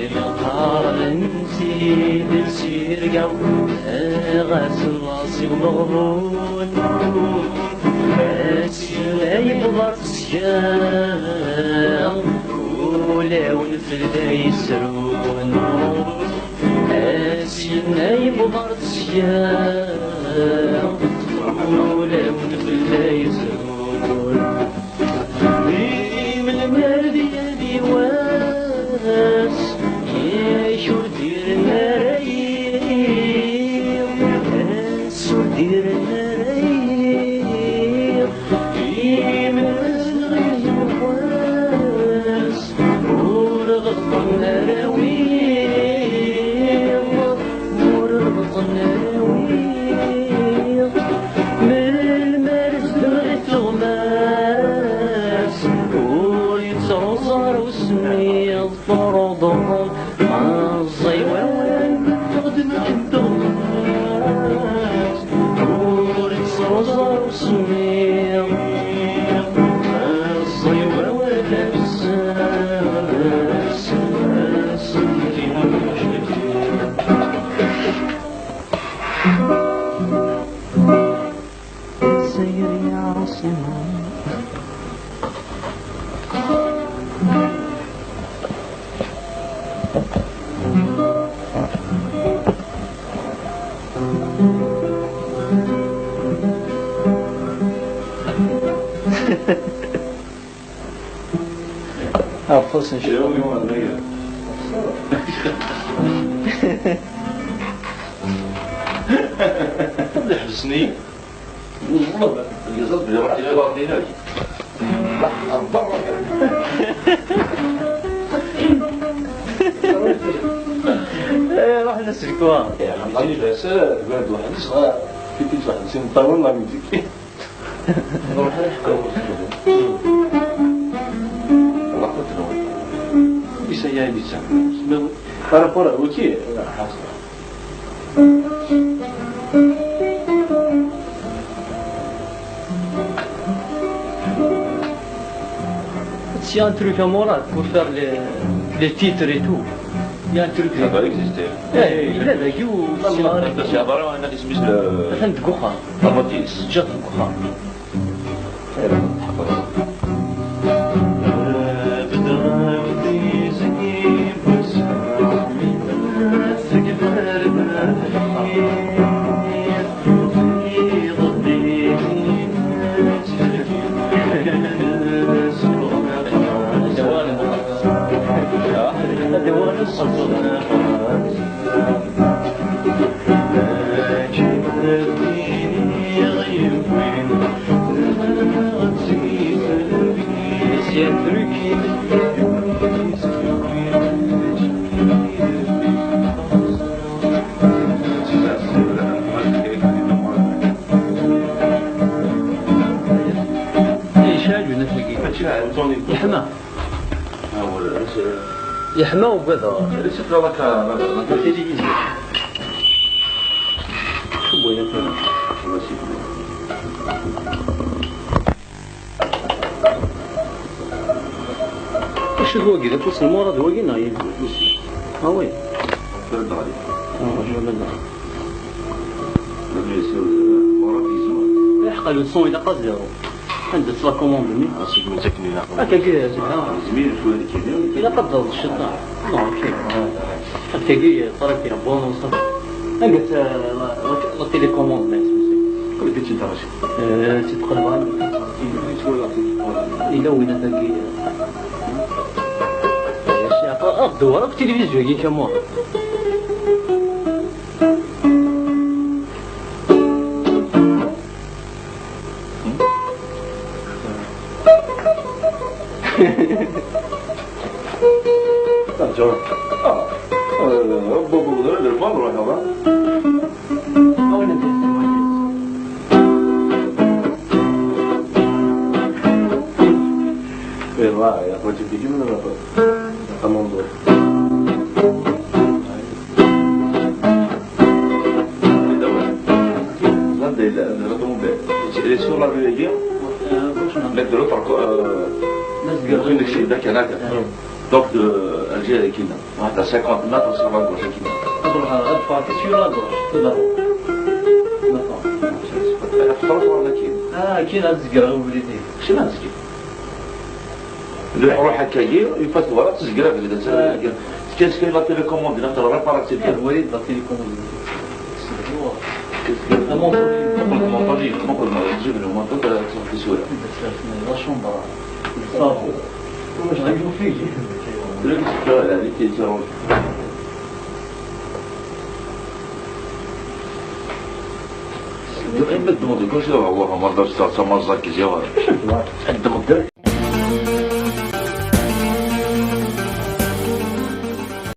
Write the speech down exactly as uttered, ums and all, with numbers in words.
Imeqqaren s idles irga, ɣas laẓ-iw meɣbun. Asin ay bḍar tesga, ulawen fell-ay srun. Asin ay bḍar tesga, ulawen fell-ay srun. Imlmal d yal iwass, yak ur d-irn ara yiḍ, ass ur d-irn ara yiḍ. Imlmal d yal iwass, ur ɣelṭen ara wiḍ, ur ɣelṭen ara wiḍ. Melmi ara zedɣen tuɣmas, ur yettruẓ ara usemmiḍ. Turuḍ meẓẓi wawal, txedmeḍ tuɣmas, ur yettruẓ ara usemmiḍ. Meẓẓi wawal, ass-a, ass-a, ass-a. Seyr ya Ɛaṣima. Aṭas n ccɣel. Ad iḥbes-iyi. Yeẓẓel, yeẓẓel, yeẓẓel. Eh, ruḥ d aselkwa. Ɛni d ass, eh, d waḥed-s, dɣa tikkelt waḥed-s, imeṭṭawen la musique. Nruḥ ad neḥku. Laqut-nwen. Isa ya Elisa. Par rapport à wiki, xaṭer. S'il y a un truc à Mourad pour faire les, les titres et tout, il y a un truc. Ça doit exister. Eh, il est là, you. Parce que après, on a des mises le. Atan deg uxxam. Ǧǧiɣ-t deg uxxam. Yecɛel unafag-agi. Yeḥma. Yeḥma ugadeɣ. Tilivizyu. Acu d wagi? D afus n Murad wagi neɣ yagi? Ah oui. Ah, je vais là. Iḥqa, le son ilaq à zéro. Anda-tt la commande-nni? Akkagi, ah. Ilaq ad d-taweḍ ciṭṭaḥ. Non, ok. Akkagi, ṭraki, bon, ça. Anda-tt, euh, la, la, la télécommande-nni? Euh, c'est très loin. Yella winna tagi. Ah, dewwer akk tilivizyu-agi kamur. Attends, ah, euh, bon, bon, bon, bon, bon, bon, bon. ايه، والله يا اخوتي، بيجي من الرقم. رقم منظور. غادي لا، لا، رقم موبايل. شي، شي، والله بيجي. لا، ديرو طرق، آه، ممكن D'accord, d'accord. Donc, de Alger, كاين واحد cinquante mètres sur la gauche, كاين. تروح على غير بارتي سيو لا غوش، تو دابور. خلاص، ولا كاين. اه، كاين هاد الزقر، غير وليدي. شنو هاد الزقر؟ اللي يروح هكا يجي، يفات ورا، تزقر هكا، تزقر. كاين، كاين لا تيليكوموند، لا ترى ريباراتيف. كاين وليد لا تيليكوموند. المونطاجي، المونطاجي، المونطاجي، جيب له المونطاج، تصور في سهولة. لا شومبر. صافي. واش غيجيو فيه؟ لا، لا، لا، لا، لا. دقيقة، دموع، كلشي راه هو، ما رضاش، تا، تا ما رضاك، جا. شد، شد،